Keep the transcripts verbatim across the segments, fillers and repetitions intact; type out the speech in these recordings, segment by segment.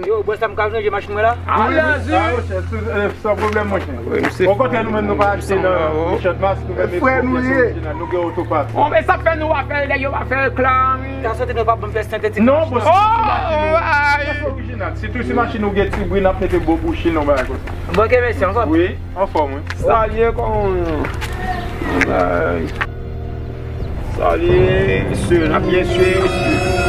Yo, bwè sa m ka ranje machin mwen la? Alèz wi. San pwoblèm, monchè. Okontrè, nou menm nou pa achte nan Richard Mas, nou menm nou gen otopat. Bon, men sa fè nou pa fè l, nèg yo pa fè l kla, wi. Ka soti nou pa ban m fè sentetik. Non, bwè. Orijinal. Sitou si machin ou gen ti bri, n ap mete gwo bouchil, yon bagay konsa. Bon, ok, mèsi, anfòm. Wi, anfòm, wi. Salye kòman w ye? Salye, mesye, n ap byen swiv, mesye.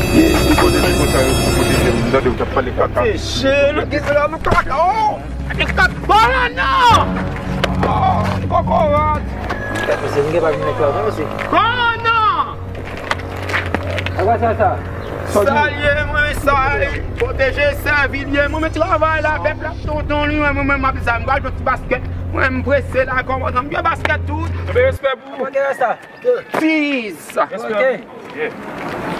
Byen, pou pwoteje konsa, yo pou pwoteje m, tande, ou t ap pale kaka. Pwoteje, nou gen la, nou kaka, oh! Gen kaka, banana! Oh, kokorat! Mesye, nou gen pa vin nèg la, non, mesye? Banana! Sa kwa sa, sa? Salye, mwen, salye. Pwoteje, sèvi, lye, mwen, men travay la, pèp la, tonton, li, mwen, mwen, mwen, m ap zam, gad, jwèt ti basket. Mwen, m prese la, kòmandan, m jwe basket tou. Anpil respè pou ou. Cheese. Ok.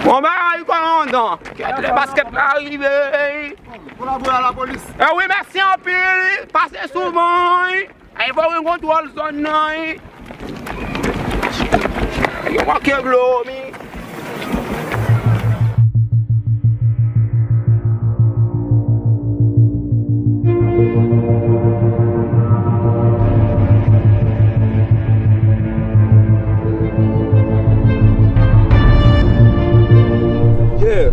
Bon, bagay, kòmandan. Kèt lè basket la rive. Kolabore a lapolis. Eh wi, mèsi anpil. Pase souvan, wi. Ay, fò gen kontwòl zòn nan, wi. Yo manke dlo, mi. Yeah.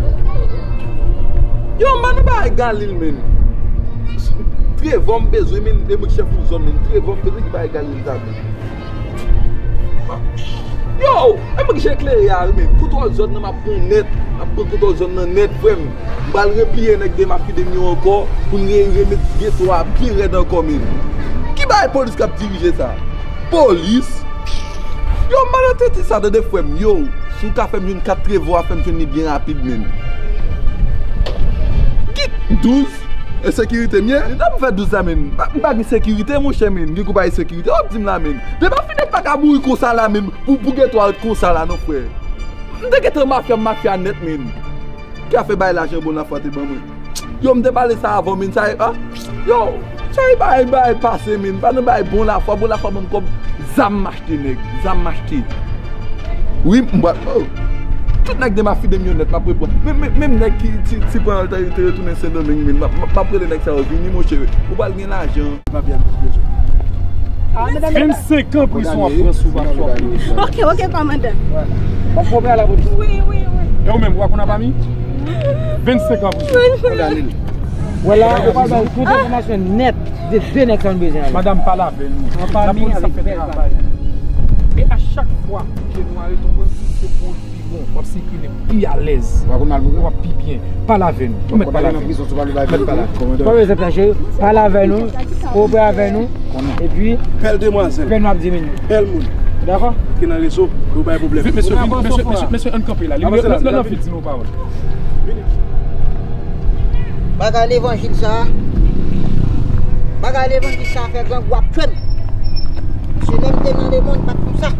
Yo, man, nou bay Galil, men. Trevò m bezwen, men, e mwen ki chèf yon zòn, men. Trevò m bezwen ki bay Galil sa, men. Yo, e mwen ki chèf klere a, men. Kontwòl zòn nan, m ap pran nèt. M ap pran kontwòl zòn nan nèt, frè m. M pral repliye nèg de Mafidem yo ankò, pou n re-, remet geto a pi rèd ankò, men. Ki bagay polis k ap dirije sa? Polis? Yo, malonèt sa, tande, frè m, yo. Si w ka fè m jwenn kat Trevò a, fè m jwenn li byen rapid, men. Ki douz? E sekirite m ye? Nan m fè douz la, men. M pa, m pa gen sekirite, monchè, men. Gen kou pa gen sekirite, w ap di m la, men. Depi fini pa ka mouri konsa la, men. Pou, pou geto a ret konsa la, non, frè. M te gentan mafya, m mafya nèt, men. Ki afè bay lajan bon lafwa te ban mwen. Yo, m te pale sa avan, men, sa e, ah, yo, sa e bay, bay pase, men, pa nan bay bon lafwa, bon lafwa ban m kòb, zam m achte, nèg, zam m achte. Wi, m bwa, oh. Tout nèg de Mafidem yo nèt, m ap reprann. Men, men, menm nèg ki ti, ti pran te, te retounen Sendomeng, men, m ap, m ap, m ap rele nèg sa yo vini, monchè, ou pral gen lajan. Vennsenk an prizon ap pran si w pa sòti. Ok, ok, kòmandan. W ap pran la polis. Wi, wi, wi. E ou menm, w a konn ap ami? Vennsenk an prizon. Kondane l. Vwala, ou pral bay tout enfòmasyon nèt de de nèg sa nou bezwen an. Madam, pale avè nou. Lapolis ap fè travay. E a chak fwa ke nou arete yon bandi, se pou w pi bon, w ap sikile pi alèz. W ap pi byen. Pale avè nou. Ou mèt pale avè nou. Ou pa bezwen fè cheri. Pale avè nou. Koopere avè nou. Epi, pèl demwazèl, pèl nou ap diminye. Pèl moun. Dakò? Ki nan rezo, nou bay pwoblèm. Mesye, mesye, mesye, mesye, ann kanpe la. Lè, lè, lè, lè, di nou pawòl. Bagay levanjil sa a. Bagay levanjil sa a fè grangou ap tchwe m. Se lè m te nan lemonn, pa t konsa.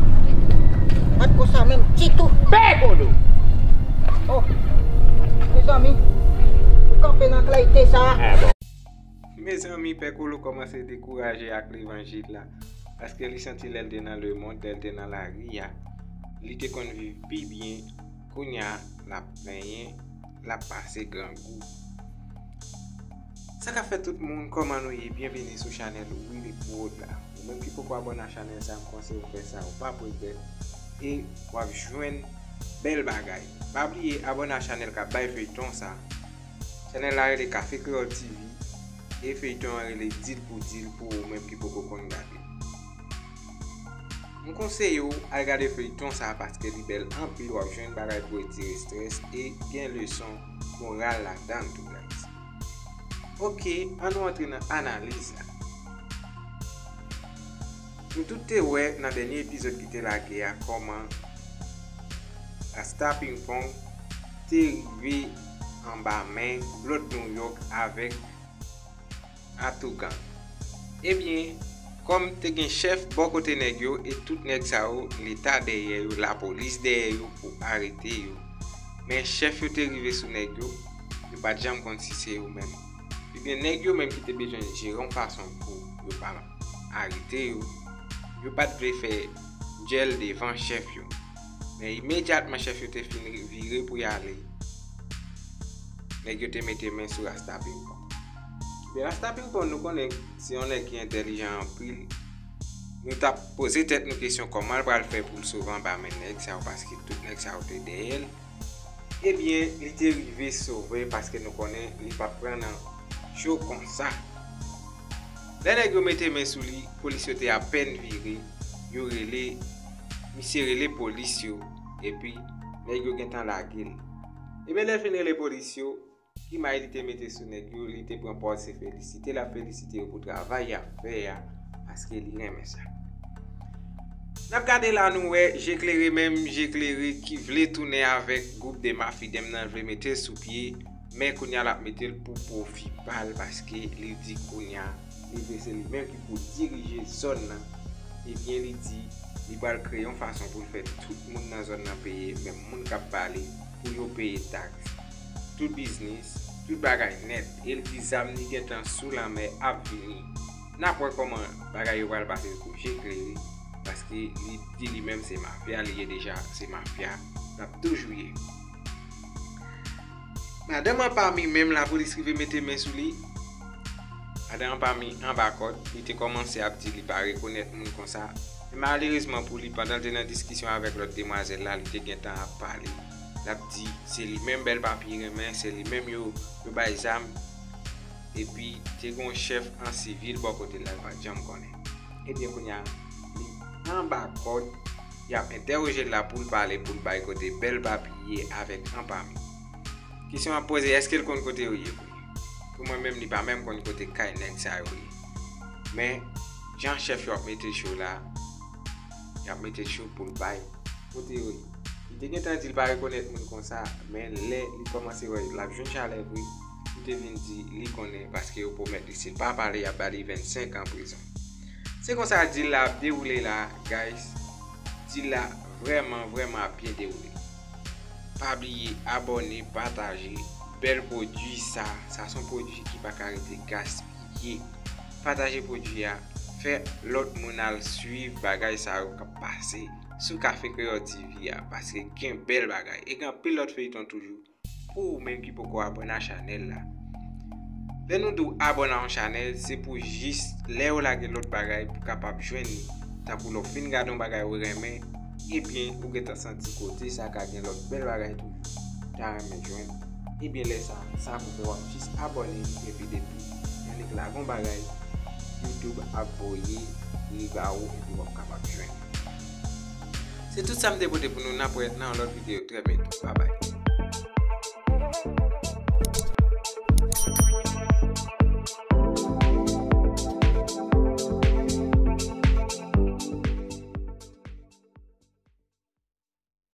Pa t konsa menm ditou. Pè Kolo! Oh, mezanmi, ou kanpe nan klète sa a. Mezanmi, Pè Kolo kòmanse dekouraje ak levanjil la, paske li santi lè l te nan lemonn, lè l te nan lari a, li te konn viv pi byen. Kounye a, l ap plenyen, l ap pase grangou. Sa k ap fèt tout moun, kòman nou ye? Byenveni sou chanèl Willy Prod la. Ou menm ki poko abòne a chanèl sa, m konseye w fè sa, ou p ap regrèt. E w ap jwenn bèl bagay. Pa bliye abòne a chanèl k ap bay feyton sa. Chanèl la rele Kafe Kreyòl T V, e feyton an rele Dil pou Dil pou ou menm ki poko konn gade. M konseye w al gade feyton sa a paske li bèl anpil, w ap jwenn bagay pou retire estrès e gen leson moral ladan l tou, guys. Ok, ann nou antre nan analiz la. Nou tout te wè nan dènye epizòd ki te lage a kòman Rasta Ping Pong te rive anba men Blood New York avèk Atougang. Ebyen, kòm te gen chèf bò kote nèg yo e tout nèg sa yo, leta dèyè yo, lapolis dèyè yo pou arete yo. Men chèf yo te rive sou nèg yo, yo pa t janm konn si se yo menm. Ebyen, nèg yo menm ki te bezwen jere yon fason pou yo pa arete yo, yo pa t vle fè djèl devan chèf yo. Men imedyatman chèf yo te fin vire pou y ale, nèg yo te mete men sou Rasta Pimpon. Ebyen, Rasta Pimpon, nou konnen se yon nèg ki entèlijan anpil. Nou t ap poze tèt nou kesyon kòman l pral fè pou l sove anba men nèg sa yo, paske tout nèg sa yo te dèyè l. Ebyen, li te rive sove paske nou konnen li pa t pran nan cho konsa. Lè nèg yo mete men sou li, polis yo te apèn vire, yo rele, misye rele polis yo, epi nèg yo gentan lage l. Ebyen, lè l fin rele polis yo, ki may li te mete sou nèg yo, li te pran pòz se felisite, l ap felisite yo pou travay y ap fè a, paske li renmen sa. N ap gade la, nou wè Je Klere menm, Je Klere ki vle tounen avèk gwoup de Mafidèm nan, vle mete l sou pye, men kounye a l ap mete l pou pwofi pa l, paske li di kounye a li vle se li menm ki pou dirije zòn nan. Ebyen, li di li pral kreye yon fason pou l fè tout moun nan zòn nan peye, menm moun k ap pale, pou yo peye taks, tout biznis, tout bagay nèt. E l di zam li gentan sou lanmè ap vini. N ap wè kòman bagay yo pral pase pou Je Klere, paske li di li menm se mafya li ye deja, se mafya l ap toujou ye. Madanm Anpami menm, lapolis rive mete men sou li. Madanm Anpami anba kòd, li te kòmanse ap di li pa rekonèt moun konsa. Men malerezman pou li, pandan l te nan diskisyon avèk lòt demwazèl la, li te gentan ap pale. L ap di se li menm Bèl Papi renmen, se li menm yo, yo bay zam. Epi te gen yon chèf an sivil bò kote l la, l pa t janm konnen. Ebyen, kounye a, li anba kòd, y ap entèwoje l la pou l pale, pou l bay kote Bèl Papi ye avèk Anpami. Kesyon ap poze, èske l konn kote yo ye vre? Pou mwen menm, li pa menm konn kote kay nèg sa yo ye. Men, jan chèf yo ap mete cho la, y ap mete cho pou l bay kote yo ye. Li te gentan di l pa rekonèt moun konsa, men lè li kòmanse wè l ap jwenn chalè vre, li te vin di li konnen paske yo pwomèt li si l pa pale, y ap ba li vennsenk an prizon. Se konsa deal la ap dewoule la, guys. Deal la vrèman, vrèman ap byen dewoule. Pa bliye abòne, pataje. Bèl pwodui sa. Sa se yon pwodui ki pa ka rete gaspiye. Pataje pwodui a. Fè lòt moun al swiv bagay sa yo k ap pase sou Kafe Kreyòl T V a, paske gen bèl bagay. E gen anpil lòt feyton toujou pou ou menm ki poko abòne a chanèl la. Lè nou di w abòne a yon chanèl, se pou jis lè yo lage lòt bagay pou w kapab jwenn li. Tankou lè w fin gade yon bagay ou renmen, ebyen, ou gentan santi kote sa ka gen lòt bèl bagay toujou ou ta renmen jwenn. Ebyen, lè sa, sa pou fè w ap jis abòne, epi depi Yannick lage yon bagay, YouTube ap voye li ba ou, epi w ap kapab jwenn. Se tout sa m te pote pou nou, n ap wè nan yon lòt videyo trè byento. Babay.